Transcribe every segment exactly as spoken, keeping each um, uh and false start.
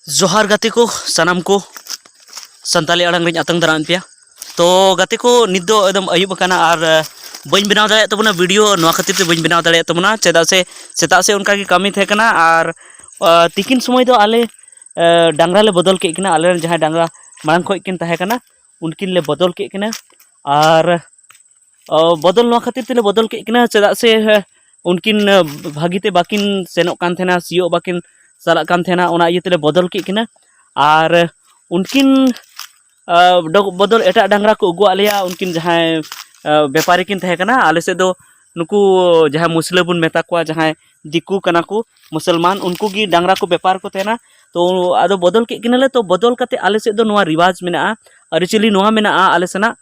ᱡᱚᱦᱟᱨ ᱜᱟᱛᱮ ᱠᱚ, ᱥᱟᱱᱟᱢ ᱠᱚ ᱥᱟᱱᱛᱟᱞᱤ ᱟᱲᱟᱝ ᱨᱤᱧ ᱟᱛᱟᱝ ᱫᱟᱨᱟᱢᱮᱫ ᱯᱮᱭᱟ᱾ ᱛᱚ ᱜᱟᱛᱮ ᱠᱚ, ᱱᱤᱛ ᱫᱚ ᱮᱠᱫᱚᱢ ᱟᱹᱭᱩᱵ ᱟᱠᱟᱱᱟ ᱟᱨ, ᱟᱸ, ᱵᱟᱹᱧ ᱵᱮᱱᱟᱣ ᱫᱟᱲᱮᱭᱟᱜ ᱛᱟᱵᱚᱱᱟ ᱵᱷᱤᱰᱤᱭᱳ, ᱱᱚᱣᱟ ᱠᱷᱟᱹᱛᱤᱨ ᱛᱮ ᱵᱟᱹᱧ ᱵᱮᱱᱟᱣ ᱫᱟᱲᱮᱭᱟᱜ ᱛᱟᱵᱚᱱᱟ, ᱪᱮᱫᱟᱜ ᱥᱮ ᱥᱮᱛᱟᱜ ᱥᱮ ᱚᱱᱠᱟ ᱜᱮ ᱠᱟᱹᱢᱤ ᱛᱟᱦᱮᱸ ᱠᱟᱱᱟ ᱟᱨ, ᱟᱸ, ᱛᱤᱠᱤᱱ ᱥᱚᱢᱚᱭ ᱫᱚ ᱟᱞᱮ, ᱟᱸ, ᱰᱟᱝᱨᱟ ᱞᱮ ᱵᱚᱫᱚᱞ ᱠᱮᱫ ᱠᱤᱱᱟ᱾ ᱟᱞᱮ ᱨᱮᱱ ᱡᱟᱦᱟᱸᱭ ᱰᱟᱝᱨᱟ ᱢᱟᱲᱟᱝ ᱠᱷᱚᱡ ᱠᱤᱱ ᱛᱟᱦᱮᱸ ᱠᱟᱱᱟ, ᱩᱱᱠᱤᱱ ᱞᱮ ᱵᱚᱫᱚᱞ ᱠᱮᱫ ᱠᱤᱱᱟ᱾ ᱟᱨ ᱚ, ᱵᱚᱫᱚᱞ ᱱᱚᱣᱟ ᱠᱷᱟᱹᱛᱤᱨ ᱛᱮᱞᱮ ᱵᱚᱫᱚᱞ ᱠᱮᱫ ᱠᱤᱱᱟ, ᱪᱮᱫᱟᱜ ᱥᱮ, ᱦᱮ, ᱩᱱᱠᱤᱱ, ᱮ, ᱵᱷᱟᱹᱜᱤ ᱛᱮ ᱵᱟᱹᱠᱤᱱ ᱥᱮᱱᱚᱜ ᱠᱟᱱ ᱛᱟᱦᱮᱱᱟ, ᱥᱤᱭᱳᱜ ᱵᱟᱹᱠᱤᱱ ᱪᱟᱞᱟᱜ ᱠᱟᱱ ᱛᱟᱦᱮᱱᱟ, ᱚᱱᱟ ᱤᱭᱟᱹ ᱛᱮᱞᱮ ᱵᱚᱫᱚᱞ ᱠᱮᱫ ᱠᱤᱱᱟ᱾ ᱟᱨ ᱩᱱᱠᱤᱱ, ᱮ, ᱰᱚ-, ᱵᱚᱫᱚᱞ ᱮᱴᱟᱜ ᱰᱟᱝᱨᱟ ᱠᱚ ᱟᱹᱜᱩᱣᱟᱫ ᱞᱮᱭᱟ, ᱩᱱᱠᱤᱱ ᱡᱟᱦᱟᱸᱭ, ᱮ, ᱵᱮᱯᱟᱨᱤ ᱠᱤᱱ ᱛᱟᱦᱮᱸ ᱠᱟᱱᱟ᱾ ᱟᱞᱮ ᱥᱮᱫ ᱫᱚ ᱱᱩᱠᱩ ᱡᱟᱦᱟᱸᱭ ᱢᱩᱥᱞᱟᱹ ᱵᱚᱱ ᱢᱮᱛᱟ ᱠᱚᱣᱟ, ᱡᱟᱦᱟᱸᱭ ᱫᱤᱠᱩ ᱠᱟᱱᱟ ᱠᱚ, ᱢᱩᱥᱚᱞᱢᱟᱱ, ᱩᱱᱠᱩ ᱜᱮ ᱰᱟᱝᱨᱟ ᱠᱚ ᱵᱮᱯᱟᱨ ᱠᱚ ᱛᱟᱦᱮᱱᱟ᱾ ᱛᱚ ᱟᱫᱚ ᱵᱚᱫᱚᱞ ᱠᱮᱫ ᱠᱤᱱᱟᱞᱮ᱾ ᱛᱚ ᱵᱚᱫᱚᱞ ᱠᱟᱛᱮ ᱟᱞᱮ ᱥᱮᱫ ᱫᱚ ᱱᱚᱣᱟ ᱨᱤᱣᱟᱡᱽ ᱢᱮᱱᱟᱜᱼᱟ, ᱟᱹᱨᱤᱪᱟᱹᱞᱤ ᱱᱚᱣᱟ ᱢᱮᱱᱟᱜᱼᱟ ᱟᱞᱮ ᱥᱮᱱᱟᱜ,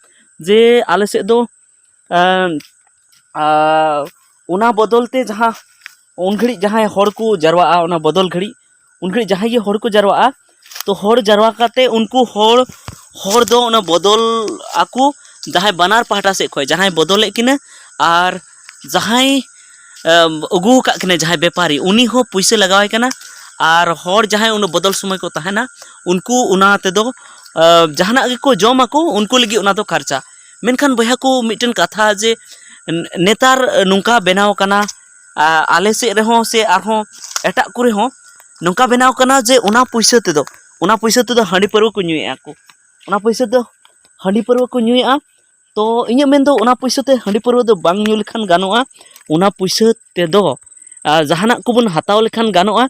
ᱡᱮ ᱟᱞᱮ ᱥᱮᱫ ᱫᱚ ᱮᱸ, ᱟᱨ ᱚᱱᱟ ᱵᱚᱫᱚᱞ ᱛᱮ ᱡᱟᱦᱟᱸ ᱩᱱ ᱜᱷᱟᱹᱲᱤᱡ ᱡᱟᱦᱟᱸᱭ ᱦᱚᱲ ᱠᱚ ᱡᱟᱨᱣᱟᱜᱼᱟ, ᱚᱱᱟ ᱵᱚᱫᱚᱞ ᱜᱷᱟᱹᱲᱤᱡ, ᱩᱱ ᱜᱷᱟᱹᱲᱤᱡ ᱡᱟᱦᱟᱸᱭ ᱜᱮ ᱦᱚᱲ ᱠᱚ ᱡᱟᱨᱣᱟᱜᱼᱟ, ᱛᱚ ᱦᱚᱲ ᱡᱟᱨᱣᱟ ᱠᱟᱛᱮ ᱩᱱᱠᱩ ᱦᱚᱲ, ᱦᱚᱲ ᱫᱚ ᱚᱱᱟ ᱵᱚᱫᱚᱞ ᱟᱠᱚ, ᱡᱟᱦᱟᱸᱭ ᱵᱟᱱᱟᱨ ᱯᱟᱦᱴᱟ ᱥᱮᱫ ᱠᱷᱚᱱ ᱡᱟᱦᱟᱸᱭ ᱵᱚᱫᱚᱞᱮᱫ ᱠᱤᱱᱟᱹ ᱟᱨ ᱡᱟᱦᱟᱸᱭ, ᱮᱸ, ᱟᱹᱜᱩ ᱟᱠᱟᱫ ᱠᱤᱱᱟᱹ, ᱡᱟᱦᱟᱸᱭ ᱵᱮᱯᱟᱨᱤ, ᱩᱱᱤ ᱦᱚᱸ ᱯᱩᱭᱥᱟᱹ ᱞᱟᱜᱟᱣᱟᱭ ᱠᱟᱱᱟ᱾ ᱟᱨ ᱦᱚᱲ ᱡᱟᱦᱟᱸᱭ ᱩᱱᱟᱹᱜ ᱵᱚᱫᱚᱞ ᱥᱚᱢᱚᱭ ᱠᱚ ᱛᱟᱦᱮᱱᱟ, ᱩᱱᱠᱩ ᱚᱱᱟ ᱛᱮᱫᱚ, ᱮᱸ, ᱡᱟᱦᱟᱱᱟᱜ ᱜᱮᱠᱚ ᱡᱚᱢᱟᱠᱚ, ᱩᱱᱠᱩ ᱞᱟᱹᱜᱤᱫ ᱚᱱᱟ ᱫᱚ ᱠᱷᱚᱨᱪᱟ᱾ ᱢᱮᱱᱠᱷᱟᱱ ᱵᱚᱭᱦᱟ ᱠᱚ, ᱢᱤᱫᱴᱮᱱ ᱠᱟᱛᱷᱟ ᱡᱮ ᱱᱮᱛᱟᱨ ᱱᱚᱝᱠᱟ ᱵᱮᱱᱟᱣ ᱠᱟᱱᱟ, ᱟ-, ᱟᱞᱮ ᱥᱮᱫ ᱨᱮᱦᱚᱸ ᱥᱮ ᱟᱨᱦᱚᱸ ᱮᱴᱟᱜ ᱠᱚᱨᱮ ᱦᱚᱸ ᱱᱚᱝᱠᱟ ᱵᱮᱱᱟᱣ ᱠᱟᱱᱟ ᱡᱮ ᱚᱱᱟ ᱯᱩᱭᱥᱟᱹ ᱛᱮᱫᱚ, ᱚᱱᱟ ᱯᱩᱭᱥᱟᱹ ᱛᱮᱫᱚ ᱦᱟᱺᱰᱤ ᱯᱟᱹᱨᱣᱟᱹ ᱠᱚ ᱧᱩᱭᱮᱫᱼᱟ ᱠᱚ, ᱚᱱᱟ ᱯᱩᱭᱥᱟᱹ ᱫᱚ ᱦᱟᱺᱰᱤ ᱯᱟᱹᱨᱣᱟᱹ ᱠᱚ ᱧᱩᱭᱮᱫᱼᱟ᱾ ᱛᱚ ᱤᱧᱟᱹᱜ ᱢᱮᱱ ᱫᱚ ᱚᱱᱟ ᱯᱩᱭᱥᱟᱹ ᱛᱮ ᱦᱟᱺᱰᱤ ᱯᱟᱹᱨᱣᱟᱹ ᱫᱚ ᱵᱟᱝ ᱧᱩ ᱞᱮᱠᱷᱟᱱ ᱜᱟᱱᱚᱜᱼᱟ᱾ ᱚᱱᱟ ᱯᱩᱭᱥᱟᱹ ᱛᱮᱫᱚ, ᱟ, ᱡᱟᱦᱟᱱᱟᱜ ᱠᱚᱵᱚᱱ ᱦᱟᱛᱟᱣ ᱞᱮᱠᱷᱟᱱ ᱜᱟᱱᱚᱜᱼᱟ᱾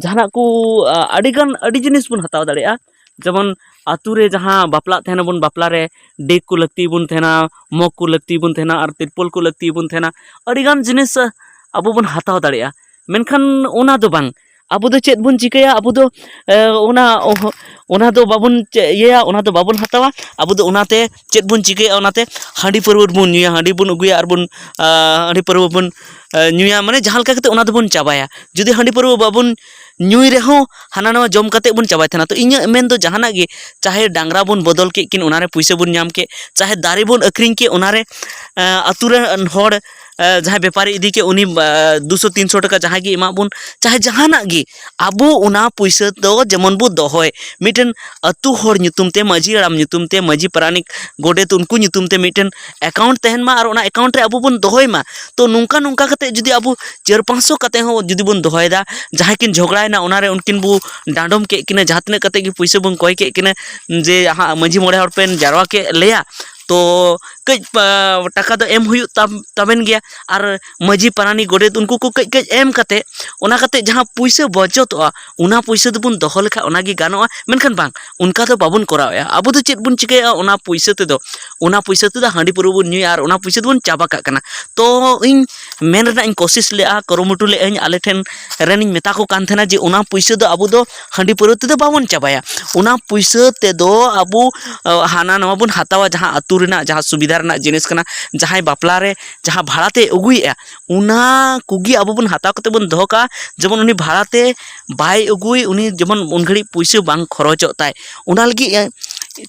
ᱡᱟᱦᱟᱱᱟᱜ ᱠᱚ, ᱟ, ᱟᱹᱰᱤᱜᱟᱱ, ᱟᱹᱰᱤ ᱡᱤᱱᱤᱥ ᱵᱚᱱ ᱦᱟᱛᱟᱣ ᱫᱟᱲᱮᱭᱟᱜᱼᱟ᱾ ᱡᱮᱢᱚᱱ ᱟᱹᱛᱩ ᱨᱮ ᱡᱟᱦᱟᱸ ᱵᱟᱯᱞᱟᱜ ᱛᱟᱦᱮᱱᱟᱵᱚᱱ, ᱵᱟᱯᱞᱟ ᱨᱮ ᱰᱮᱠ ᱠᱚ ᱞᱟᱹᱠᱛᱤ ᱵᱚᱱ ᱛᱟᱦᱮᱱᱟ, ᱢᱚᱜᱽ ᱠᱚ ᱞᱟᱹᱠᱛᱤ ᱵᱚᱱ ᱛᱟᱦᱮᱱᱟ, ᱟᱨ ᱛᱤᱨᱯᱚᱞ ᱠᱚ ᱞᱟᱹᱠᱛᱤ ᱵᱚᱱ ᱛᱟᱦᱮᱱᱟ᱾ ᱟᱹᱰᱤᱜᱟᱱ ᱡᱤᱱᱤᱥ, ᱟ, ᱟᱵᱚ ᱵᱚᱱ ᱦᱟᱛᱟᱣ ᱫᱟᱲᱮᱭᱟᱜᱼᱟ᱾ ᱢᱮᱱᱠᱷᱟᱱ ᱚᱱᱟ ᱫᱚ ᱵᱟᱝ, ᱟᱵᱚ ᱫᱚ ᱪᱮᱫ ᱵᱚᱱ ᱪᱤᱠᱟᱹᱭᱟ? ᱟᱵᱚ ᱫᱚ, ᱮ, ᱚᱱᱟ, ᱚᱦ-, ᱚᱱᱟ ᱫᱚ ᱵᱟᱵᱚᱱ ᱪᱮ-, ᱤᱭᱟᱹᱭᱟ, ᱚᱱᱟ ᱫᱚ ᱵᱟᱵᱚᱱ ᱦᱟᱛᱟᱣᱟ᱾ ᱟᱵᱚ ᱫᱚ ᱚᱱᱟᱛᱮ ᱪᱮᱫ ᱵᱚᱱ ᱪᱤᱠᱟᱹᱭᱟ? ᱚᱱᱟᱛᱮ ᱦᱟᱺᱰᱤ ᱯᱟᱹᱨᱣᱟᱹ ᱵᱚᱱ ᱧᱩᱭᱟ, ᱦᱟᱺᱰᱤ ᱵᱚᱱ ᱟᱹᱜᱩᱭᱟ ᱟᱨ ᱵᱚᱱ, ᱟ, ᱦᱟᱺᱰᱤ ᱯᱟᱹᱨᱣᱟᱹ ᱵᱚᱱ, ᱮ, ᱧᱩᱭᱟ, ᱢᱟᱱᱮ ᱡᱟᱦᱟᱸ ᱞᱮᱠᱟ ᱠᱟᱛᱮ ᱚᱱᱟ ᱫᱚᱵᱚᱱ ᱪᱟᱵᱟᱭᱟ᱾ ᱡᱩᱫᱤ ᱦᱟᱺᱰᱤ ᱯᱟᱹᱨᱣᱟᱹ ᱵᱟᱵᱚᱱ ᱧᱩᱭ ᱨᱮᱦᱚᱸ ᱦᱟᱱᱟ ᱱᱟᱣᱟ ᱡᱚᱢ ᱠᱟᱛᱮ ᱵᱚᱱ ᱪᱟᱵᱟᱭ ᱛᱟᱦᱮᱱᱟ᱾ ᱛᱚ ᱤᱧᱟᱹᱜ ᱢᱮᱱ ᱫᱚ ᱡᱟᱦᱟᱱᱟᱜ ᱜᱮ, ᱪᱟᱦᱮ ᱰᱟᱝᱨᱟ ᱵᱚᱱ ᱵᱚᱫᱚᱞ ᱠᱮᱫ ᱠᱤᱱ, ᱚᱱᱟᱨᱮ ᱯᱩᱭᱥᱟᱹ ᱵᱚᱱ ᱧᱟᱢ ᱠᱮᱫ, ᱪᱟᱦᱮ ᱫᱟᱨᱮ ᱵᱚᱱ ᱟᱹᱠᱷᱨᱤᱧ ᱠᱮᱫ, ᱚᱱᱟᱨᱮ, ᱮ, ᱟᱹᱛᱩ ᱨᱮᱱ ᱦᱚᱲ ᱮ, ᱡᱟᱦᱟᱸᱭ ᱵᱮᱯᱟᱨᱤ ᱤᱫᱤ ᱠᱮᱫ, ᱩᱱᱤ ᱮ, ᱫᱩᱥᱚ ᱛᱤᱱᱥᱚ ᱴᱟᱠᱟ ᱡᱟᱦᱟᱸᱭ ᱜᱮ ᱮᱢᱟᱜ ᱵᱚᱱ, ᱪᱟᱦᱮ ᱡᱟᱦᱟᱱᱟᱜ ᱜᱮ, ᱟᱵᱚ ᱚᱱᱟ ᱯᱩᱭᱥᱟᱹ ᱫᱚ ᱡᱮᱢᱚᱱ ᱵᱚ ᱫᱚᱦᱚᱭ, ᱢᱤᱫᱴᱮᱱ ᱟᱹᱛᱩ ᱦᱚᱲ ᱧᱩᱛᱩᱢ ᱛᱮ, ᱢᱟᱹᱡᱷᱤ ᱦᱟᱲᱟᱢ ᱧᱩᱛᱩᱢ ᱛᱮ, ᱢᱟᱹᱡᱷᱤ ᱯᱟᱨᱟᱱᱤᱠ, ᱜᱚᱰᱮᱛ, ᱩᱱᱠᱩ ᱧᱩᱛᱩᱢ ᱛᱮ ᱢᱤᱫᱴᱮᱱ ᱮᱠᱟᱣᱩᱱᱴ ᱛᱟᱦᱮᱱ ᱢᱟ ᱟᱨ ᱚᱱᱟ ᱮᱠᱟᱣᱩᱱᱴ ᱨᱮ ᱟᱵᱚ ᱵᱚᱱ ᱫᱚᱦᱚᱭ ᱢᱟ᱾ ᱛᱚ ᱱᱚᱝᱠᱟ ᱱᱚᱝᱠᱟ ᱠᱟᱛᱮ ᱡᱩᱫᱤ ᱟᱵᱚ ᱪᱟᱨ ᱯᱟᱸᱪᱥᱚ ᱠᱟᱛᱮ ᱦᱚᱸ ᱡᱩᱫᱤ ᱵᱚᱱ ᱫᱚᱦᱚᱭᱮᱫᱟ, ᱡᱟᱦᱟᱸᱭ ᱠᱤᱱ ᱡᱷᱚᱜᱽᱲᱟᱭᱮᱱᱟ ᱚᱱᱟᱨᱮ ᱩᱱᱠᱤᱱ ᱵᱚ ᱰᱟᱸᱰᱚᱢ ᱠᱮᱫ ᱠᱤᱱᱟ, ᱡᱟᱦᱟᱸ ᱛᱤᱱᱟᱹᱜ ᱠᱟᱛᱮ ᱜᱮ ᱯᱩᱭᱥᱟᱹ ᱵᱚᱱ ᱠᱚᱭ ᱠᱮᱫ ᱠᱤᱱᱟ, ᱡᱮ ᱦᱟᱸᱜ ᱢᱟᱹᱡᱷᱤ ᱢᱚᱬᱮ ᱦᱚᱲ ᱯᱮ ᱡᱟᱨᱣᱟ ᱠᱮᱫ ᱞᱮᱭᱟ, ᱛᱚ ᱠᱟᱹᱡ ᱯᱟ-, ᱴᱟᱠᱟ ᱫᱚ ᱮᱢ ᱦᱩᱭᱩᱜ ᱛᱟᱢ-, ᱛᱟᱵᱮᱱ ᱜᱮᱭᱟ᱾ ᱟᱨ ᱢᱟᱹᱡᱷᱤ ᱯᱟᱨᱟᱱᱤᱠ ᱜᱚᱰᱮᱛ ᱩᱱᱠᱩ ᱠᱚ ᱠᱟᱹᱡ ᱠᱟᱹᱡ ᱮᱢ ᱠᱟᱛᱮ, ᱚᱱᱟ ᱠᱟᱛᱮ ᱡᱟᱦᱟᱸ ᱯᱩᱭᱥᱟᱹ ᱵᱚᱪᱚᱛᱚᱜᱼᱟ, ᱚᱱᱟ ᱯᱩᱭᱥᱟᱹ ᱫᱚᱵᱚᱱ ᱫᱚᱦᱚ ᱞᱮᱠᱷᱟᱡ ᱚᱱᱟᱜᱮ ᱜᱟᱱᱚᱜᱼᱟ᱾ ᱢᱮᱱᱠᱷᱟᱱ ᱵᱟᱝ, ᱚᱱᱠᱟ ᱫᱚ ᱵᱟᱵᱚᱱ ᱠᱚᱨᱟᱣᱮᱫᱼᱟ᱾ ᱟᱵᱚ ᱫᱚ ᱪᱮᱫ ᱵᱚᱱ ᱪᱤᱠᱟᱹᱭᱮᱫᱼᱟ? ᱚᱱᱟ ᱯᱩᱭᱥᱟᱹ ᱛᱮᱫᱚ, ᱚᱱᱟ ᱯᱩᱭᱥᱟᱹ ᱛᱮᱫᱚ ᱦᱟᱺᱰᱤ ᱯᱟᱹᱣᱨᱟᱹ ᱵᱚᱱ ᱧᱩᱭᱟ ᱟᱨ ᱚᱱᱟ ᱯᱩᱭᱥᱟᱹ ᱫᱚᱵᱚᱱ ᱪᱟᱵᱟ ᱠᱟᱜ ᱠᱟᱱᱟ᱾ ᱛᱚ ᱤᱧ ᱢᱮᱱ ᱨᱮᱱᱟᱜ ᱤᱧ ᱠᱳᱥᱤᱥ ᱞᱮᱫᱼᱟ, ᱠᱩᱨᱩᱢᱩᱴᱩ ᱞᱮᱫᱼᱟᱹᱧ, ᱟᱞᱮ ᱴᱷᱮᱱ ᱨᱮᱱᱤᱧ ᱢᱮᱛᱟ ᱠᱚ ᱠᱟᱱ ᱛᱟᱦᱮᱱᱟ ᱡᱮ ᱚᱱᱟ ᱯᱩᱭᱥᱟᱹ ᱫᱚ ᱟᱵᱚ ᱫᱚ ᱦᱟᱺᱰᱤ ᱯᱟᱹᱣᱨᱟᱹ ᱛᱮᱫᱚ ᱵᱟᱵᱚᱱ ᱪᱟᱵᱟᱭᱟ, ᱚᱱᱟ ᱯᱩᱭᱥᱟᱹ ᱛᱮᱫᱚ ᱟᱵᱚ, ᱟ, ᱦᱟᱱᱟ ᱱᱟᱣᱟ ᱵᱚᱱ ᱦᱟᱛᱟᱣᱟ, ᱡᱟᱦᱟᱸ ᱟᱹᱛᱩ ᱨᱮᱱᱟᱜ ᱡᱟᱦᱟᱸ ᱥᱩᱵᱤᱫᱷᱟ ᱨᱮᱱᱟᱜ ᱡᱤᱱᱤᱥ ᱠᱟᱱᱟ, ᱡᱟᱦᱟᱸᱭ ᱵᱟᱯᱞᱟ ᱨᱮ ᱡᱟᱦᱟᱸ ᱵᱷᱟᱲᱟ ᱛᱮ ᱟᱹᱜᱩᱭᱮᱫᱼᱟ, ᱚᱱᱟ ᱠᱚᱜᱮ ᱟᱵᱚ ᱵᱚᱱ ᱦᱟᱛᱟᱣ ᱠᱟᱛᱮ ᱵᱚᱱ ᱫᱚᱦᱚ ᱠᱟᱜᱼᱟ, ᱡᱮᱢᱚᱱ ᱩᱱᱤ ᱵᱷᱟᱲᱟ ᱛᱮ ᱵᱟᱭ ᱟᱹᱜᱩᱭ, ᱩᱱᱤ ᱡᱮᱢᱚᱱ ᱩᱱ ᱜᱷᱟᱹᱲᱤᱡ ᱯᱩᱭᱥᱟᱹ ᱵᱟᱝ ᱠᱷᱚᱨᱚᱪᱚᱜ ᱛᱟᱭ᱾ ᱚᱱᱟ ᱞᱟᱹᱜᱤᱫ, ᱮ,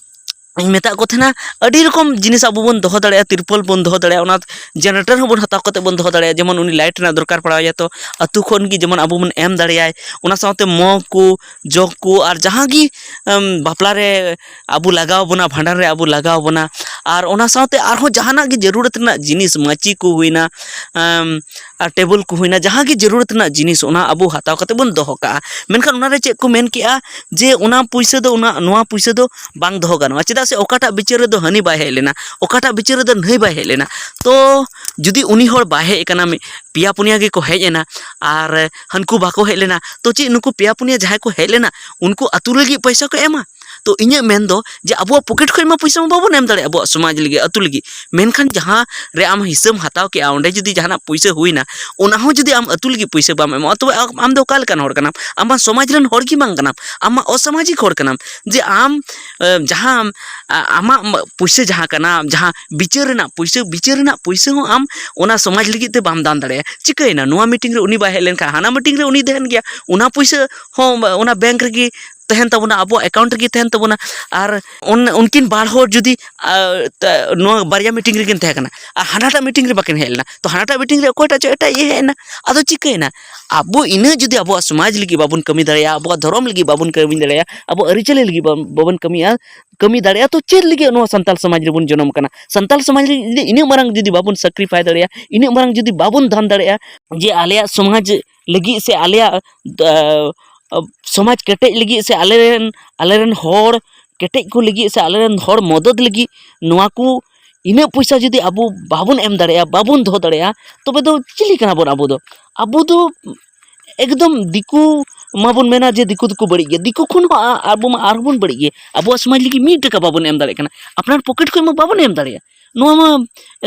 ᱤᱧ ᱢᱮᱛᱟᱜ ᱠᱚ ᱛᱟᱦᱮᱱᱟ, ᱟᱹᱰᱤ ᱨᱚᱠᱚᱢ ᱡᱤᱱᱤᱥ ᱟᱵᱚ ᱵᱚᱱ ᱫᱚᱦᱚ ᱫᱟᱲᱮᱭᱟᱜᱼᱟ, ᱛᱤᱨᱯᱚᱞ ᱵᱚᱱ ᱫᱚᱦᱚ ᱫᱟᱲᱮᱭᱟᱜᱼᱟ, ᱚᱱᱟ ᱡᱮᱱᱟᱨᱮᱴᱚᱨ ᱦᱚᱸᱵᱚᱱ ᱦᱟᱛᱟᱣ ᱠᱟᱛᱮ ᱵᱚᱱ ᱫᱚᱦᱚ ᱫᱟᱲᱮᱭᱟᱜᱼᱟ, ᱡᱮᱢᱚᱱ ᱩᱱᱤ ᱞᱟᱭᱤᱴ ᱨᱮᱱᱟᱜ ᱫᱚᱨᱠᱟᱨ ᱯᱟᱲᱟᱣ ᱟᱭᱟ, ᱛᱚ ᱟᱹᱛᱩ ᱠᱷᱚᱱ ᱜᱮ ᱡᱮᱢᱚᱱ ᱟᱵᱚ ᱵᱚᱱ ᱮᱢ ᱫᱟᱲᱮᱭᱟᱭ᱾ ᱚᱱᱟ ᱥᱟᱶᱛᱮ ᱢᱚᱜᱽ ᱠᱚ, ᱡᱚᱜᱽ ᱠᱚ, ᱟᱨ ᱡᱟᱦᱟᱸ ᱜᱮ, ᱮᱢ, ᱵᱟᱯᱞᱟ ᱨᱮ ᱟᱵᱚ ᱞᱟᱜᱟᱣ ᱵᱚᱱᱟ, ᱵᱷᱟᱸᱰᱟᱱ ᱨᱮ ᱟᱵᱚ ᱞᱟᱜᱟᱣ ᱵᱚᱱᱟ, ᱟᱨ ᱚᱱᱟ ᱥᱟᱶᱛᱮ ᱟᱨᱦᱚᱸ ᱡᱟᱦᱟᱱᱟᱜ ᱜᱮ ᱡᱟᱹᱨᱩᱲᱟᱛ ᱨᱮᱱᱟᱜ ᱡᱤᱱᱤᱥ, ᱢᱟᱹᱪᱤ ᱠᱚ ᱦᱩᱭᱱᱟ, ᱮᱢ, ᱟᱨ ᱴᱮᱵᱩᱞ ᱠᱚ ᱦᱩᱭᱱᱟ, ᱡᱟᱦᱟᱸ ᱜᱮ ᱡᱟᱹᱨᱩᱲᱟᱛ ᱨᱮᱱᱟᱜ ᱡᱤᱱᱤᱥ, ᱚᱱᱟ ᱟᱵᱚ ᱦᱟᱛᱟᱣ ᱠᱟᱛᱮ ᱵᱚᱱ ᱫᱚᱦᱚ ᱠᱟᱜᱼᱟ᱾ ᱢᱮᱱᱠᱷᱟᱱ ᱚᱱᱟᱨᱮ ᱪᱮᱫ ᱠᱚ ᱢᱮᱱ ᱠᱮᱜᱼᱟ ᱡᱮ ᱚᱱᱟ ᱯᱩᱭᱥᱟᱹ ᱫᱚ, ᱚᱱᱟ, ᱱᱚᱣᱟ ᱯᱩᱭᱥᱟᱹ ᱫᱚ ᱵᱟᱝ ᱫᱚᱦᱚ ᱜᱟᱱᱚᱜᱼᱟ᱾ ᱪᱮᱫᱟᱜ ᱥᱮ ᱚᱠᱟᱴᱟᱜ ᱵᱤᱪᱟᱹᱨ ᱨᱮᱫᱚ ᱦᱟᱹᱱᱤ ᱵᱟᱭ ᱦᱮᱡ ᱞᱮᱱᱟ, ᱚᱠᱟᱴᱟᱜ ᱵᱤᱪᱟᱹᱨ ᱨᱮᱫᱚ ᱱᱟᱹᱭ ᱵᱟᱭ ᱦᱮᱡ ᱞᱮᱱᱟ᱾ ᱛᱚ ᱡᱩᱫᱤ ᱩᱱᱤ ᱦᱚᱲ ᱵᱟᱭ ᱦᱮᱡ ᱟᱠᱟᱱᱟ, ᱢᱤᱫ ᱯᱮᱭᱟ ᱯᱩᱱᱭᱟ ᱜᱮᱠᱚ ᱦᱮᱡ ᱮᱱᱟ ᱟᱨ ᱦᱟᱹᱱᱠᱩ ᱵᱟᱠᱚ ᱦᱮᱡ ᱞᱮᱱᱟ, ᱛᱚ ᱪᱮᱫ ᱱᱩᱠᱩ ᱯᱮᱭᱟ ᱯᱩᱱᱭᱟ ᱡᱟᱦᱟᱸᱭ ᱠᱚ ᱦᱮᱡ ᱞᱮᱱᱟ, ᱩᱱᱠᱩ ᱟᱹᱛᱩ ᱞᱟᱹᱜᱤᱫ ᱯᱚᱭᱥᱟ ᱠᱚ ᱮᱢᱟ? ᱛᱚ ᱤᱧᱟᱹᱜ ᱢᱮᱱ ᱫᱚ ᱡᱮ ᱟᱵᱚᱣᱟᱜ ᱯᱚᱠᱮᱴ ᱠᱷᱚᱱ ᱢᱟ ᱯᱚᱭᱥᱟ ᱢᱟ ᱵᱟᱵᱚᱱ ᱮᱢ ᱫᱟᱲᱮᱭᱟᱜᱼᱟ ᱟᱵᱚᱣᱟᱜ ᱥᱚᱢᱟᱡᱽ ᱞᱟᱹᱜᱤᱫ, ᱟᱹᱛᱩ ᱞᱟᱹᱜᱤᱫ᱾ ᱢᱮᱱᱠᱷᱟᱱ ᱡᱟᱦᱟᱸ ᱨᱮ ᱟᱢ ᱦᱤᱥᱟᱹᱢ ᱦᱟᱛᱟᱣ ᱠᱮᱜᱼᱟ, ᱚᱸᱰᱮ ᱡᱩᱫᱤ ᱡᱟᱦᱟᱱᱟᱜ ᱯᱩᱭᱥᱟᱹ ᱦᱩᱭᱱᱟ, ᱚᱱᱟ ᱦᱚᱸ ᱡᱩᱫᱤ ᱟᱢ ᱟᱹᱛᱩ ᱞᱟᱹᱜᱤᱫ ᱯᱩᱭᱥᱟᱹ ᱵᱟᱢ ᱮᱢᱚᱜᱼᱟ, ᱛᱚᱵᱮ ᱟᱢ ᱫᱚ ᱚᱠᱟ ᱞᱮᱠᱟᱱ ᱦᱚᱲ ᱠᱟᱱᱟᱢ? ᱟᱢ ᱢᱟ ᱥᱚᱢᱟᱡᱽ ᱨᱮᱱ ᱦᱚᱲ ᱜᱮ ᱵᱟᱝ ᱠᱟᱱᱟᱢ, ᱟᱢ ᱢᱟ ᱚᱥᱟᱢᱟᱡᱤᱠ ᱦᱚᱲ ᱠᱟᱱᱟᱢ᱾ ᱡᱮ ᱟᱢ, ᱮ, ᱡᱟᱦᱟᱸ, ᱟ-, ᱟᱢᱟᱜ ᱢᱟ-, ᱯᱩᱭᱥᱟᱹ ᱡᱟᱦᱟᱸ ᱠᱟᱱᱟ, ᱡᱟᱦᱟᱸ ᱵᱤᱪᱟᱹᱨ ᱨᱮᱱᱟᱜ ᱯᱩᱭᱥᱟᱹ, ᱵᱤᱪᱟᱹᱨ ᱨᱮᱱᱟᱜ ᱯᱩᱭᱥᱟᱹ ᱦᱚᱸ ᱟᱢ ᱚᱱᱟ ᱥᱚᱢᱟᱡᱽ ᱞᱟᱹᱜᱤᱫ ᱛᱮ ᱵᱟᱢ ᱫᱟᱱ ᱫᱟᱲᱮᱭᱟᱜᱼᱟ᱾ ᱪᱤᱠᱟᱹᱭᱮᱱᱟ? ᱱᱚᱣᱟ ᱢᱤᱴᱤᱝ ᱨᱮ ᱩᱱᱤ ᱵᱟᱭ ᱦᱮᱡ ᱞᱮᱱᱠᱷᱟᱱ ᱦᱟᱱᱟ ᱢᱤᱴᱤᱝ ᱨᱮ ᱩᱱᱤ ᱛᱟᱦᱮᱱ ᱜᱮᱭᱟ, ᱚᱱᱟ ᱯᱩᱭᱥᱟᱹ ᱦᱚᱸ ᱚᱱᱟ ᱵᱮᱝᱠ ᱨᱮᱜᱮ ᱛᱟᱦᱮᱱ ᱛᱟᱵᱚᱱᱟ, ᱟᱵᱚᱣᱟᱜ ᱮᱠᱟᱣᱩᱱᱴ ᱨᱮᱜᱮ ᱛᱟᱦᱮᱱ ᱛᱟᱵᱚᱱᱟ᱾ ᱟᱨ ᱚᱱ-, ᱩᱱᱠᱤᱱ ᱵᱟᱨ ᱦᱚᱲ ᱡᱩᱫᱤ, ᱟ, ᱛᱟ-, ᱱᱚᱣᱟ ᱵᱟᱨᱭᱟ ᱢᱤᱴᱤᱝ ᱨᱮᱠᱤᱱ ᱛᱟᱦᱮᱸ ᱠᱟᱱᱟ ᱟᱨ ᱦᱟᱱᱟᱴᱟᱜ ᱢᱤᱴᱤᱝ ᱨᱮ ᱵᱟᱹᱠᱤᱱ ᱦᱮᱡ ᱞᱮᱱᱟ, ᱛᱚ ᱦᱟᱱᱟᱴᱟᱜ ᱢᱤᱴᱤᱝ ᱨᱮ ᱚᱠᱚᱭᱴᱟᱜ ᱪᱚ ᱮᱴᱟᱜ ᱤᱭᱟᱹ ᱦᱮᱡ ᱮᱱᱟ᱾ ᱟᱫᱚ ᱪᱤᱠᱟᱹᱭᱮᱱᱟ? ᱟᱵᱚ ᱤᱱᱟᱹᱜ ᱡᱩᱫᱤ ᱟᱵᱚᱣᱟᱜ ᱥᱚᱢᱟᱡᱽ ᱞᱟᱹᱜᱤᱫ ᱵᱟᱵᱚᱱ ᱠᱟᱹᱢᱤ ᱫᱟᱲᱮᱭᱟᱜᱼᱟ, ᱟᱵᱚᱣᱟᱜ ᱫᱷᱚᱨᱚᱢ ᱞᱟᱹᱜᱤᱫ ᱵᱟᱵᱚᱱ ᱠᱟᱹᱢᱤ ᱫᱟᱲᱮᱭᱟᱜᱼᱟ, ᱟᱵᱚ ᱟᱹᱨᱤᱪᱟᱹᱞᱤ ᱞᱟᱹᱜᱤᱫ ᱵᱟᱵᱚᱱ ᱠᱟᱹᱢᱤᱭᱟ, ᱠᱟᱹᱢᱤ ᱫᱟᱲᱮᱭᱟᱜᱼᱟ, ᱛᱚ ᱪᱮᱫ ᱞᱟᱹᱜᱤᱫ ᱱᱚᱣᱟ ᱥᱟᱱᱛᱟᱞ ᱥᱚᱢᱟᱡᱽ ᱨᱮᱵᱚᱱ ᱡᱚᱱᱚᱢ ᱠᱟᱱᱟ? ᱥᱟᱱᱛᱟᱞ ᱥᱚᱢᱟᱡᱽ ᱞᱟᱹᱜᱤᱫ ᱡᱩᱫᱤ ᱤᱱᱟᱹᱜ ᱢᱟᱨᱟᱝ ᱡᱩᱫᱤ ᱵᱟᱵᱚᱱ ᱥᱟᱠᱨᱤᱯᱷᱟᱭ ᱫᱟᱲᱮᱭᱟᱜᱼᱟ, ᱤᱱᱟᱹᱜ ᱢᱟᱨᱟᱝ ᱡᱩᱫᱤ ᱵᱟᱵᱚᱱ ᱫᱟᱱ ᱫᱟᱲᱮᱭᱟᱜᱼᱟ, ᱡᱮ ᱟᱞᱮᱭᱟᱜ ᱥᱚᱢᱟᱡᱽ ᱞᱟᱹᱜᱤᱫ ᱥᱮ ᱟᱞᱮᱭᱟᱜ, ᱟ, ᱟ, ᱥᱚᱢᱟᱡᱽ ᱠᱮᱴᱮᱡ ᱞᱟᱹᱜᱤᱫ ᱥᱮ ᱟᱞᱮᱨᱮᱱ, ᱟᱞᱮᱨᱮᱱ ᱦᱚᱲ ᱠᱮᱴᱮᱡ ᱠᱚ ᱞᱟᱹᱜᱤᱫ ᱥᱮ ᱟᱞᱮᱨᱮᱱ ᱦᱚᱲ ᱢᱚᱫᱚᱫ ᱞᱟᱹᱜᱤᱫ ᱱᱚᱣᱟ ᱠᱚ ᱤᱱᱟᱹᱜ ᱯᱚᱭᱥᱟ ᱡᱩᱫᱤ ᱟᱵᱚ ᱵᱟᱵᱚᱱ ᱮᱢ ᱫᱟᱲᱮᱭᱟᱜᱼᱟ, ᱵᱟᱵᱚᱱ ᱫᱚᱦᱚ ᱫᱟᱲᱮᱭᱟᱜᱼᱟ, ᱛᱚᱵᱮ ᱫᱚ ᱪᱤᱞᱤ ᱠᱟᱱᱟ ᱵᱚᱱ ᱟᱵᱚ ᱫᱚ? ᱟᱵᱚ ᱫᱚ ᱮᱠᱫᱚᱢ ᱫᱤᱠᱩ ᱢᱟᱵᱚᱱ ᱢᱮᱱᱟ ᱡᱮ ᱫᱤᱠᱩ ᱫᱚᱠᱚ ᱵᱟᱹᱲᱤᱡ ᱜᱮᱭᱟ, ᱫᱤᱠᱩ ᱠᱷᱚᱱ ᱦᱚᱸ ᱟ-, ᱟᱵᱚ ᱢᱟ ᱟᱨᱦᱚᱸ ᱵᱚᱱ ᱵᱟᱹᱲᱤᱡ ᱜᱮᱭᱟ᱾ ᱟᱵᱚᱣᱟᱜ ᱥᱚᱢᱟᱡᱽ ᱞᱟᱹᱜᱤᱫ ᱢᱤᱫ ᱴᱟᱠᱟ ᱵᱟᱵᱚᱱ ᱮᱢ ᱫᱟᱲᱮᱭᱟᱜ ᱠᱟᱱᱟ, ᱟᱯᱱᱟᱨ ᱯᱚᱠᱮᱴ ᱠᱷᱚᱱ ᱢᱟ ᱵᱟᱵᱚᱱ ᱮᱢ ᱫᱟᱲᱮᱭᱟᱜᱼᱟ᱾ ᱱᱚᱣᱟ ᱢᱟ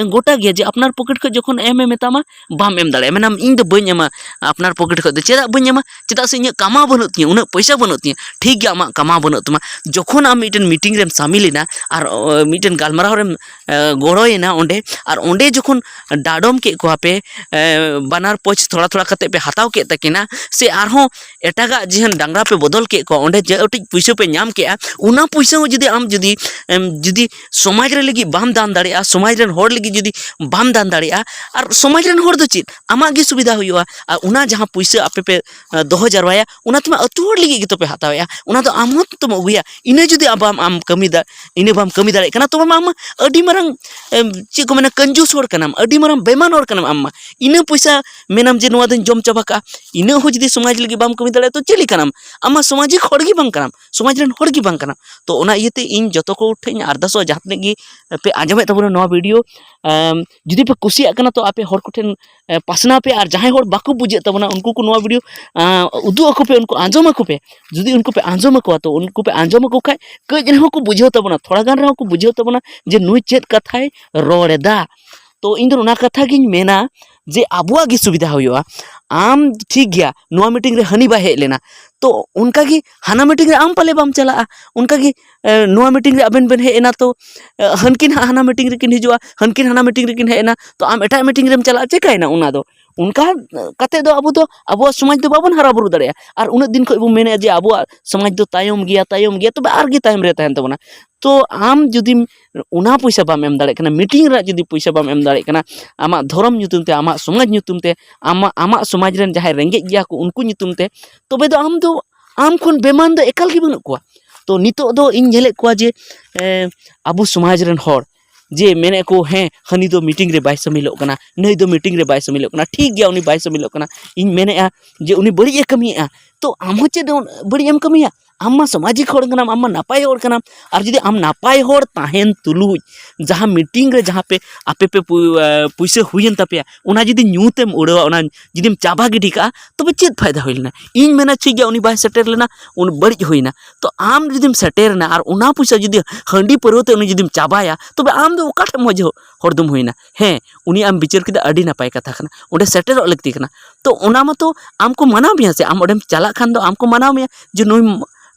ᱜᱚᱴᱟ ᱜᱮᱭᱟ ᱡᱮ ᱟᱯᱱᱟᱨ ᱯᱚᱠᱮᱴ ᱠᱷᱚᱱ ᱡᱚᱠᱷᱚᱱ ᱮᱢ ᱮ ᱢᱮᱛᱟᱢᱟ, ᱵᱟᱢ ᱮᱢ ᱫᱟᱲᱮᱭᱟᱜᱼᱟ, ᱢᱮᱱᱟᱢ, "ᱤᱧ ᱫᱚ ᱵᱟᱹᱧ ᱮᱢᱟ ᱟᱯᱱᱟᱨ ᱯᱚᱠᱮᱴ ᱠᱷᱚᱱ ᱫᱚ᱾ ᱪᱮᱫᱟᱜ ᱵᱟᱹᱧ ᱮᱢᱟ? ᱪᱮᱫᱟᱜ ᱥᱮ ᱤᱧᱟᱹᱜ ᱠᱟᱢᱟᱣ ᱵᱟᱹᱱᱩᱜ ᱛᱤᱧᱟᱹ, ᱩᱱᱟᱹᱜ ᱯᱚᱭᱥᱟ ᱵᱟᱹᱱᱩᱜ ᱛᱤᱧᱟᱹ᱾" ᱴᱷᱤᱠ ᱜᱮᱭᱟ, ᱟᱢᱟᱜ ᱠᱟᱢᱟᱣ ᱵᱟᱹᱱᱩᱜ ᱛᱟᱢᱟ, ᱡᱚᱠᱷᱚᱱ ᱟᱢ ᱢᱤᱫᱴᱮᱱ ᱢᱤᱴᱤᱝ ᱨᱮᱢ ᱥᱟᱢᱤᱞ ᱮᱱᱟ ᱟᱨ, ᱚ, ᱢᱤᱫᱴᱮᱱ ᱜᱟᱞᱢᱟᱨᱟᱣ ᱨᱮᱢ, ᱮ, ᱜᱚᱲᱚᱭᱮᱱᱟ ᱚᱸᱰᱮ, ᱟᱨ ᱚᱸᱰᱮ ᱡᱚᱠᱷᱚᱱ ᱰᱟᱰᱚᱢ ᱠᱮᱫ ᱠᱚᱣᱟ ᱯᱮ, ᱮ, ᱵᱟᱱᱟᱨ ᱯᱚᱪᱷ ᱛᱷᱚᱲᱟ ᱛᱷᱚᱲᱟ ᱠᱟᱛᱮ ᱯᱮ ᱦᱟᱛᱟᱣ ᱠᱮᱫ ᱛᱟᱹᱠᱤᱱᱟ, ᱥᱮ ᱟᱨᱦᱚᱸ ᱮᱴᱟᱜᱟᱜ ᱡᱟᱦᱟᱸ ᱰᱟᱝᱨᱟ ᱯᱮ ᱵᱚᱫᱚᱞ ᱠᱮᱫ ᱠᱚᱣᱟ, ᱚᱸᱰᱮ ᱡᱮ ᱠᱟᱹᱴᱤᱡ ᱯᱩᱭᱥᱟᱹ ᱯᱮ ᱧᱟᱢ ᱠᱮᱜᱼᱟ, ᱚᱱᱟ ᱯᱩᱭᱥᱟᱹ ᱦᱚᱸ ᱡᱩᱫᱤ ᱟᱢ ᱡᱩᱫᱤ, ᱮᱢ, ᱡᱩᱫᱤ ᱥᱚᱢᱟᱡᱽ ᱨᱮ ᱞᱟᱹᱜᱤᱫ ᱵᱟᱢ ᱫᱟᱱ ᱫᱟᱲᱮᱭᱟᱜᱼᱟ, ᱥᱚᱢᱟᱡᱽ ᱨᱮᱱ ᱦᱚᱲ ᱞᱟᱹᱜᱤᱫ ᱡᱩᱫᱤ ᱵᱟᱢ ᱫᱟᱱ ᱫᱟᱲᱮᱭᱟᱜᱼᱟ, ᱟᱨ ᱥᱚᱢᱟᱡᱽ ᱨᱮᱱ ᱦᱚᱲ ᱫᱚ ᱪᱮᱫ? ᱟᱢᱟᱜ ᱜᱮ ᱥᱩᱵᱤᱫᱷᱟ ᱦᱩᱭᱩᱜᱼᱟ᱾ ᱟᱨ ᱚᱱᱟ ᱡᱟᱦᱟᱸ ᱯᱩᱭᱥᱟᱹ ᱟᱯᱮ ᱯᱮ, ᱮ, ᱫᱚᱦᱚ ᱡᱟᱨᱣᱟᱭᱟ, ᱚᱱᱟ ᱛᱮᱢᱟ ᱟᱹᱛᱩ ᱦᱚᱲ ᱞᱟᱹᱜᱤᱫ ᱜᱮᱛᱚ ᱯᱮ ᱦᱟᱛᱟᱣᱮᱜᱼᱟ, ᱚᱱᱟ ᱫᱚ ᱟᱢ ᱦᱚᱸ ᱛᱚᱢ ᱟᱹᱜᱩᱭᱟ᱾ ᱤᱱᱟᱹ ᱡᱩᱫᱤ ᱟᱵᱟᱢ, ᱟᱢ ᱠᱟᱹᱢᱤ ᱫᱟ-, ᱤᱱᱟᱹ ᱵᱟᱢ ᱠᱟᱹᱢᱤ ᱫᱟᱲᱮᱭᱟᱜ ᱠᱟᱱᱟ, ᱛᱚᱵᱮ ᱢᱟ ᱟᱢ ᱢᱟ ᱟᱹᱰᱤ ᱢᱟᱨᱟᱝ, ᱮᱢ, ᱪᱮᱫ ᱠᱚ ᱢᱮᱱᱟ, ᱠᱟᱹᱧᱡᱩᱥ ᱦᱚᱲ ᱠᱟᱱᱟᱢ, ᱟᱹᱰᱤ ᱢᱟᱨᱟᱝ ᱵᱮᱢᱟᱱ ᱦᱚᱲ ᱠᱟᱱᱟᱢ ᱟᱢ ᱢᱟ᱾ ᱤᱱᱟᱹ ᱯᱚᱭᱥᱟ ᱢᱮᱱᱟᱢ ᱡᱮ ᱱᱚᱣᱟ ᱫᱚᱧ ᱡᱚᱢ ᱪᱟᱵᱟ ᱠᱟᱜᱼᱟ, ᱤᱱᱟᱹ ᱦᱚᱸ ᱡᱩᱫᱤ ᱥᱚᱢᱟᱡᱽ ᱞᱟᱹᱜᱤᱫ ᱵᱟᱢ ᱠᱟᱹᱢᱤ ᱫᱟᱲᱮᱭᱟᱜᱼᱟ, ᱛᱚ ᱪᱮᱫ ᱞᱮᱠᱟᱱᱟᱢ? ᱟᱢ ᱢᱟ ᱥᱚᱢᱟᱡᱤᱠ ᱦᱚᱲ ᱜᱮ ᱵᱟᱝ ᱠᱟᱱᱟᱢ, ᱥᱚᱢᱟᱡᱽ ᱨᱮᱱ ᱦᱚᱲ ᱜᱮ ᱵᱟᱝ ᱠᱟᱱᱟᱢ᱾ ᱛᱚ ᱚᱱᱟ ᱤᱭᱟᱹᱛᱮ ᱤᱧ ᱡᱚᱛᱚ ᱠᱚ ᱴᱷᱮᱱ ᱤᱧ ᱟᱨᱫᱟᱥᱚᱜᱼᱟ, ᱡᱟᱦᱟᱸ ᱛᱤᱱᱟᱹᱜ ᱜᱮ ᱯᱮ ᱟᱸᱡᱚᱢᱮᱫ ᱛᱟᱵᱚᱱᱟ ᱱᱚᱣᱟ ᱵᱷᱤᱰᱤᱭᱳ, ᱮᱢ, ᱡᱩᱫᱤ ᱯᱮ ᱠᱩᱥᱤᱭᱟᱜ ᱠᱟᱱᱟ, ᱛᱚ ᱟᱯᱮ ᱦᱚᱲ ᱠᱚᱴᱷᱮᱱ, ᱮ, ᱯᱟᱥᱱᱟᱣ ᱯᱮ, ᱟᱨ ᱡᱟᱦᱟᱸᱭ ᱦᱚᱲ ᱵᱟᱠᱚ ᱵᱩᱡᱷᱟᱹᱜ ᱛᱟᱵᱚᱱᱟ, ᱩᱱᱠᱩ ᱠᱚ ᱱᱚᱣᱟ ᱵᱷᱤᱰᱤᱭᱳ, ᱮᱸ, ᱩᱫᱩᱜ ᱟᱠᱚ ᱯᱮ, ᱩᱱᱠᱩ ᱟᱸᱡᱚᱢ ᱟᱠᱚ ᱯᱮ᱾ ᱡᱩᱫᱤ ᱩᱱᱠᱩ ᱯᱮ ᱟᱸᱡᱚᱢ ᱟᱠᱚᱣᱟ, ᱛᱚ ᱩᱱᱠᱩ ᱯᱮ ᱟᱸᱡᱚᱢ ᱟᱠᱚ ᱠᱷᱟᱡ ᱠᱟᱹᱡ ᱨᱮᱦᱚᱸ ᱠᱚ ᱵᱩᱡᱷᱟᱹᱣ ᱛᱟᱵᱚᱱᱟ, ᱛᱷᱚᱲᱟ ᱜᱟᱱ ᱨᱮᱦᱚᱸ ᱠᱚ ᱵᱩᱡᱷᱟᱹᱣ ᱛᱟᱵᱚᱱᱟ ᱡᱮ ᱱᱩᱭ ᱪᱮᱫ ᱠᱟᱛᱷᱟᱭ ᱨᱚᱲ ᱮᱫᱟ᱾ ᱛᱚ ᱤᱧ ᱫᱚ ᱚᱱᱟ ᱠᱟᱛᱷᱟ ᱜᱤᱧ ᱢᱮᱱᱟ ᱡᱮ ᱟᱵᱚᱣᱟᱜ ᱜᱮ ᱥᱩᱵᱤᱫᱷᱟ ᱦᱩᱭᱩᱜᱼᱟ᱾ ᱟᱢ ᱴᱷᱤᱠ ᱜᱮᱭᱟ, ᱱᱚᱣᱟ ᱢᱤᱴᱤᱝ ᱨᱮ ᱦᱟᱹᱱᱤ ᱵᱟᱭ ᱦᱮᱡ ᱞᱮᱱᱟ, ᱛᱚ ᱚᱱᱠᱟ ᱜᱮ ᱦᱟᱱᱟ ᱢᱤᱴᱤᱝ ᱨᱮ ᱟᱢ ᱯᱟᱞᱮ ᱵᱟᱢ ᱪᱟᱞᱟᱜᱼᱟ, ᱚᱱᱠᱟ ᱜᱮ, ᱮ, ᱱᱚᱣᱟ ᱢᱤᱴᱤᱝ ᱨᱮ ᱟᱵᱮᱱ ᱵᱮᱱ ᱦᱮᱡ ᱮᱱᱟ, ᱛᱚ, ᱮ, ᱦᱟᱹᱱᱠᱤᱱ ᱦᱟᱸᱜ ᱦᱟᱱᱟ ᱢᱤᱴᱤᱝ ᱨᱮᱠᱤᱱ ᱦᱤᱡᱩᱜᱼᱟ, ᱦᱟᱹᱱᱠᱤᱱ ᱦᱟᱱᱟ ᱢᱤᱴᱤᱝ ᱨᱮᱠᱤᱱ ᱦᱮᱡ ᱮᱱᱟ, ᱛᱚ ᱟᱢ ᱮᱴᱟᱜ ᱢᱤᱴᱤᱝ ᱨᱮᱢ ᱪᱟᱞᱟᱜᱼᱟ, ᱪᱮᱠᱟᱭᱮᱱᱟ ᱚᱱᱟ ᱫᱚ? ᱚᱱᱠᱟ ᱠᱟᱛᱮ ᱫᱚ ᱟᱵᱚ ᱫᱚ ᱟᱵᱚᱣᱟᱜ ᱥᱚᱢᱟᱡᱽ ᱫᱚ ᱵᱟᱵᱚᱱ ᱦᱟᱨᱟ ᱵᱩᱨᱩ ᱫᱟᱲᱮᱭᱟᱜᱼᱟ᱾ ᱟᱨ ᱩᱱᱟᱹᱜ ᱫᱤᱱ ᱠᱷᱚᱱ ᱵᱚᱱ ᱢᱮᱱᱮᱫᱼᱟ ᱡᱮ ᱟᱵᱚᱣᱟᱜ ᱥᱚᱢᱟᱡᱽ ᱫᱚ ᱛᱟᱭᱚᱢ ᱜᱮᱭᱟ, ᱛᱟᱭᱚᱢ ᱜᱮᱭᱟ, ᱛᱚᱵᱮ ᱟᱨᱜᱮ ᱛᱟᱭᱚᱢ ᱨᱮ ᱛᱟᱦᱮᱱ ᱛᱟᱵᱚᱱᱟ᱾ ᱛᱚ ᱟᱢ ᱡᱩᱫᱤᱢ ᱚᱱᱟ ᱯᱚᱭᱥᱟ ᱵᱟᱢ ᱮᱢ ᱫᱟᱲᱮᱭᱟᱜ ᱠᱟᱱᱟ, ᱢᱤᱴᱤᱝ ᱨᱮᱱᱟᱜ ᱡᱩᱫᱤ ᱯᱚᱭᱥᱟ ᱵᱟᱢ ᱮᱢ ᱫᱟᱲᱮᱭᱟᱜ ᱠᱟᱱᱟ, ᱟᱢᱟᱜ ᱫᱷᱚᱨᱚᱢ ᱧᱩᱛᱩᱢ ᱛᱮ, ᱟᱢᱟᱜ ᱥᱚᱢᱟᱡᱽ ᱧᱩᱛᱩᱢ ᱛᱮ, ᱟᱢᱟᱜ, ᱟᱢᱟᱜ ᱥᱚᱢᱟᱡᱽ ᱨᱮᱱ ᱡᱟᱦᱟᱸᱭ ᱨᱮᱸᱜᱮᱡ ᱜᱮᱭᱟ ᱠᱚ ᱩᱱᱠᱩ ᱧᱩᱛᱩᱢ ᱛᱮ, ᱛᱚᱵᱮ ᱫᱚ ᱟᱢ ᱫᱚ ᱟᱢ ᱠᱷᱚᱱ ᱵᱮᱢᱟᱱ ᱫᱚ ᱮᱠᱟᱞ ᱜᱮ ᱵᱟᱹᱱᱩᱜ ᱠᱚᱣᱟ᱾ ᱛᱚ ᱱᱤᱛᱚᱜ ᱫᱚ ᱤᱧ ᱧᱮᱞᱮᱫ ᱠᱚᱣᱟ ᱡᱮ, ᱮ, ᱟᱵᱚ ᱥᱚᱢᱟᱡᱽ ᱨᱮᱱ ᱦᱚᱲ ᱡᱮ ᱢᱮᱱᱮᱫ ᱠᱚ, "ᱦᱮᱸ, ᱦᱟᱹᱱᱤ ᱫᱚ ᱢᱤᱴᱤᱝ ᱨᱮ ᱵᱟᱭ ᱥᱟᱹᱢᱤᱞᱚᱜ ᱠᱟᱱᱟ, ᱱᱟᱹᱭ ᱫᱚ ᱢᱤᱴᱤᱝ ᱨᱮ ᱵᱟᱭ ᱥᱟᱹᱢᱤᱞᱚᱜ ᱠᱟᱱᱟ, ᱴᱷᱤᱠ ᱜᱮᱭᱟ, ᱩᱱᱤ ᱵᱟᱭ ᱥᱟᱹᱢᱤᱞᱚᱜ ᱠᱟᱱᱟ, ᱤᱧ ᱢᱮᱱᱮᱫᱼᱟ ᱡᱮ ᱩᱱᱤ ᱵᱟᱹᱲᱤᱡ ᱮ ᱠᱟᱹᱢᱤᱭᱮᱫᱼᱟ᱾" ᱛᱚ ᱟᱢ ᱦᱚᱸ ᱪᱮᱫ ᱵᱟᱹᱲᱤᱡ ᱮᱢ ᱠᱟᱹᱢᱤᱭᱟ? ᱟᱢ ᱢᱟ ᱥᱟᱢᱟᱡᱤᱠ ᱦᱚᱲ ᱠᱟᱱᱟᱢ, ᱟᱢ ᱢᱟ ᱱᱟᱯᱟᱭ ᱦᱚᱲ ᱠᱟᱱᱟᱢ᱾ ᱟᱨ ᱡᱩᱫᱤ ᱟᱢ ᱱᱟᱯᱟᱭ ᱦᱚᱲ ᱛᱟᱦᱮᱱ ᱛᱩᱞᱩᱡ ᱡᱟᱦᱟᱸ ᱢᱤᱴᱤᱝ ᱨᱮ ᱡᱟᱦᱟᱸ ᱯᱮ, ᱟᱯᱮ ᱯᱮ ᱯᱩ-, ᱮ, ᱯᱩᱭᱥᱟᱹ ᱦᱩᱭᱮᱱ ᱛᱟᱯᱮᱭᱟ, ᱚᱱᱟ ᱡᱩᱫᱤ ᱧᱩᱛᱮᱢ ᱩᱲᱟᱹᱣᱟ, ᱚᱱᱟ ᱡᱩᱫᱤᱢ ᱪᱟᱵᱟ ᱜᱤᱰᱤ ᱠᱟᱜᱼᱟ, ᱛᱚᱵᱮ ᱪᱮᱫ ᱯᱷᱟᱭᱫᱟ ᱦᱩᱭ ᱞᱮᱱᱟ? ᱤᱧ ᱢᱮᱱᱟ ᱴᱷᱤᱠ ᱜᱮᱭᱟ, ᱩᱱᱤ ᱵᱟᱭ ᱥᱮᱴᱮᱨ ᱞᱮᱱᱟ, ᱩᱱ ᱵᱟᱹᱲᱤᱡ ᱦᱩᱭᱱᱟ᱾ ᱛᱚ ᱟᱢ ᱡᱩᱫᱤᱢ ᱥᱮᱴᱮᱨ ᱮᱱᱟ ᱟᱨ ᱚᱱᱟ ᱯᱚᱭᱥᱟ ᱡᱩᱫᱤ ᱦᱟᱺᱰᱤ ᱯᱟᱹᱨᱣᱟᱹ ᱛᱮ ᱩᱱᱤ ᱡᱩᱫᱤᱢ ᱪᱟᱵᱟᱭᱟ, ᱛᱚᱵᱮ ᱟᱢ ᱫᱚ ᱚᱠᱟ ᱴᱷᱮᱱ ᱢᱚᱡᱽ ᱦᱚᱲ ᱫᱚᱢ ᱦᱩᱭᱱᱟ? ᱦᱮᱸ, ᱩᱱᱤ ᱟᱢ ᱵᱤᱪᱟᱹᱨ ᱠᱮᱫᱟ, ᱟᱹᱰᱤ ᱱᱟᱯᱟᱭ ᱠᱟᱛᱷᱟ ᱠᱟᱱᱟ, ᱚᱸᱰᱮ ᱥᱮᱴᱮᱨᱚᱜ ᱞᱟᱹᱠᱛᱤ ᱠᱟᱱᱟ᱾ ᱛᱚ ᱚᱱᱟ ᱢᱟᱛᱚ ᱟᱢ ᱠᱚ ᱢᱟᱱᱟᱣ ᱢᱮᱭᱟ ᱥᱮ, ᱟᱢ ᱚᱸᱰᱮᱢ ᱪᱟᱞᱟᱜ ᱠᱷᱟᱱ ᱫᱚ ᱟᱢ ᱠᱚ ᱢᱟᱱᱟᱣ ᱢᱮᱭᱟ ᱡᱮ ᱱᱩᱭ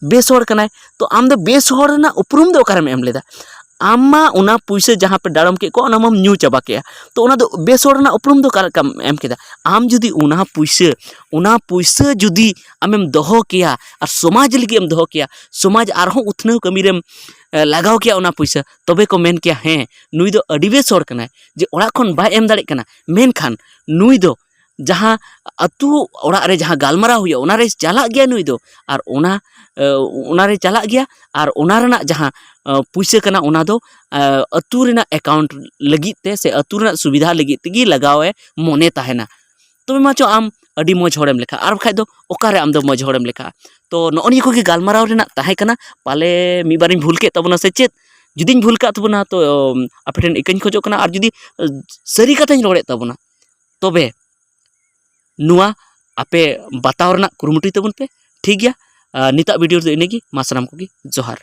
ᱵᱮᱥ ᱦᱚᱲ ᱠᱟᱱᱟᱭ᱾ ᱛᱚ ᱟᱢ ᱫᱚ ᱵᱮᱥ ᱦᱚᱲ ᱨᱮᱱᱟᱜ ᱩᱯᱨᱩᱢ ᱫᱚ ᱚᱠᱟᱨᱮᱢ ᱮᱢ ᱞᱮᱫᱟ? ᱟᱢ ᱢᱟ ᱚᱱᱟ ᱯᱩᱭᱥᱟᱹ ᱡᱟᱦᱟᱸ ᱯᱮ ᱰᱟᱲᱚᱢ ᱠᱮᱫ ᱠᱚ, ᱚᱱᱟ ᱢᱟᱢ ᱧᱩ ᱪᱟᱵᱟ ᱠᱮᱜᱼᱟ᱾ ᱛᱚ ᱚᱱᱟ ᱫᱚ ᱵᱮᱥ ᱦᱚᱲ ᱨᱮᱱᱟᱜ ᱩᱯᱨᱩᱢ ᱫᱚ ᱚᱠᱟ ᱞᱮᱠᱟᱢ ᱮᱢ ᱠᱮᱫᱟ? ᱟᱢ ᱡᱩᱫᱤ ᱚᱱᱟ ᱯᱩᱭᱥᱟᱹ, ᱚᱱᱟ ᱯᱩᱭᱥᱟᱹ ᱡᱩᱫᱤ ᱟᱢᱮᱢ ᱫᱚᱦᱚ ᱠᱮᱭᱟ ᱟᱨ ᱥᱚᱢᱟᱡᱽ ᱞᱟᱹᱜᱤᱫ ᱮᱢ ᱫᱚᱦᱚ ᱠᱮᱭᱟ, ᱥᱚᱢᱟᱡᱽ ᱟᱨᱦᱚᱸ ᱩᱛᱱᱟᱹᱣ ᱠᱟᱹᱢᱤ ᱨᱮᱢ, ᱮ, ᱞᱟᱜᱟᱣ ᱠᱮᱭᱟ ᱚᱱᱟ ᱯᱩᱭᱥᱟᱹ, ᱛᱚᱵᱮ ᱠᱚ ᱢᱮᱱ ᱠᱮᱭᱟ, "ᱦᱮᱸ, ᱱᱩᱭ ᱫᱚ ᱟᱹᱰᱤ ᱵᱮᱥ ᱦᱚᱲ ᱠᱟᱱᱟᱭ, ᱡᱮ ᱚᱲᱟᱜ ᱠᱷᱚᱱ ᱵᱟᱭ ᱮᱢ ᱫᱟᱲᱮᱭᱟᱜ ᱠᱟᱱᱟ, ᱢᱮᱱᱠᱷᱟᱱ ᱱᱩᱭ ᱫᱚ ᱡᱟᱦᱟᱸ ᱟᱹᱛᱩ ᱚᱲᱟᱜ ᱨᱮ ᱡᱟᱦᱟᱸ ᱜᱟᱞᱢᱟᱨᱟᱣ ᱦᱩᱭᱩᱜᱼᱟ, ᱚᱱᱟ ᱨᱮ ᱪᱟᱞᱟᱜ ᱜᱮᱭᱟ ᱱᱩᱭ ᱫᱚ, ᱟᱨ ᱚᱱᱟ, ᱮ, ᱚᱱᱟ ᱨᱮ ᱪᱟᱞᱟᱜ ᱜᱮᱭᱟ, ᱟᱨ ᱚᱱᱟ ᱨᱮᱱᱟᱜ ᱡᱟᱦᱟᱸ, ᱮ, ᱯᱩᱭᱥᱟᱹ ᱠᱟᱱᱟ, ᱚᱱᱟ ᱫᱚ, ᱮ, ᱟᱹᱛᱩ ᱨᱮᱱᱟᱜ ᱮᱠᱟᱣᱩᱱᱴ ᱞᱟᱹᱜᱤᱫ ᱛᱮ ᱥᱮ ᱟᱹᱛᱩ ᱨᱮᱱᱟᱜ ᱥᱩᱵᱤᱫᱷᱟ ᱞᱟᱹᱜᱤᱫ ᱛᱮᱜᱮ ᱞᱟᱜᱟᱣ ᱮ ᱢᱚᱱᱮ ᱛᱟᱦᱮᱱᱟ᱾ ᱛᱚᱵᱮ ᱢᱟ ᱪᱚ ᱟᱢ ᱟᱹᱰᱤ ᱢᱚᱡᱽ ᱦᱚᱲᱮᱢ ᱞᱮᱠᱷᱟᱜᱼᱟ, ᱟᱨ ᱵᱟᱠᱷᱟᱡ ᱫᱚ ᱚᱠᱟᱨᱮ ᱟᱢ ᱫᱚ ᱢᱚᱡᱽ ᱦᱚᱲᱮᱢ ᱞᱮᱠᱷᱟᱜᱼᱟ?" ᱛᱚ ᱱᱚᱜᱼᱚ ᱱᱤᱭᱟᱹ ᱠᱚᱜᱮ ᱜᱟᱞᱢᱟᱨᱟᱣ ᱨᱮᱱᱟᱜ ᱛᱟᱦᱮᱸ ᱠᱟᱱᱟ᱾ ᱯᱟᱞᱮ ᱢᱤᱫ ᱵᱟᱨᱤᱧ ᱵᱷᱩᱞ ᱠᱮᱫ ᱛᱟᱵᱚᱱᱟ ᱥᱮ ᱪᱮᱫ? ᱡᱩᱫᱤᱧ ᱵᱷᱩᱞ ᱠᱟᱜ ᱛᱟᱵᱚᱱᱟ, ᱛᱚ, ᱟᱯᱮ ᱴᱷᱮᱱ ᱤᱠᱟᱹᱧ ᱠᱷᱚᱡᱚᱜ ᱠᱟᱱᱟ, ᱟᱨ ᱡᱩᱫᱤ, ᱮ, ᱥᱟᱹᱨᱤ ᱠᱟᱛᱷᱟᱧ ᱨᱚᱲᱮᱫ ᱛᱟᱵᱚᱱᱟ, ᱛᱚᱵᱮ ᱱᱚᱣᱟ ᱟᱯᱮ ᱵᱟᱛᱟᱣ ᱨᱮᱱᱟᱜ ᱠᱩᱨᱩᱢᱩᱴᱩᱭ ᱛᱟᱵᱚᱱ ᱯᱮ, ᱴᱷᱤᱠ ᱜᱮᱭᱟ? ᱟᱨ ᱱᱤᱛᱟᱜ ᱵᱷᱤᱰᱤᱭᱳ ᱨᱮᱫᱚ ᱤᱱᱟᱹᱜᱮ, ᱢᱟ ᱥᱟᱱᱟᱢ ᱠᱚᱜᱮ ᱡᱚᱦᱟᱨ᱾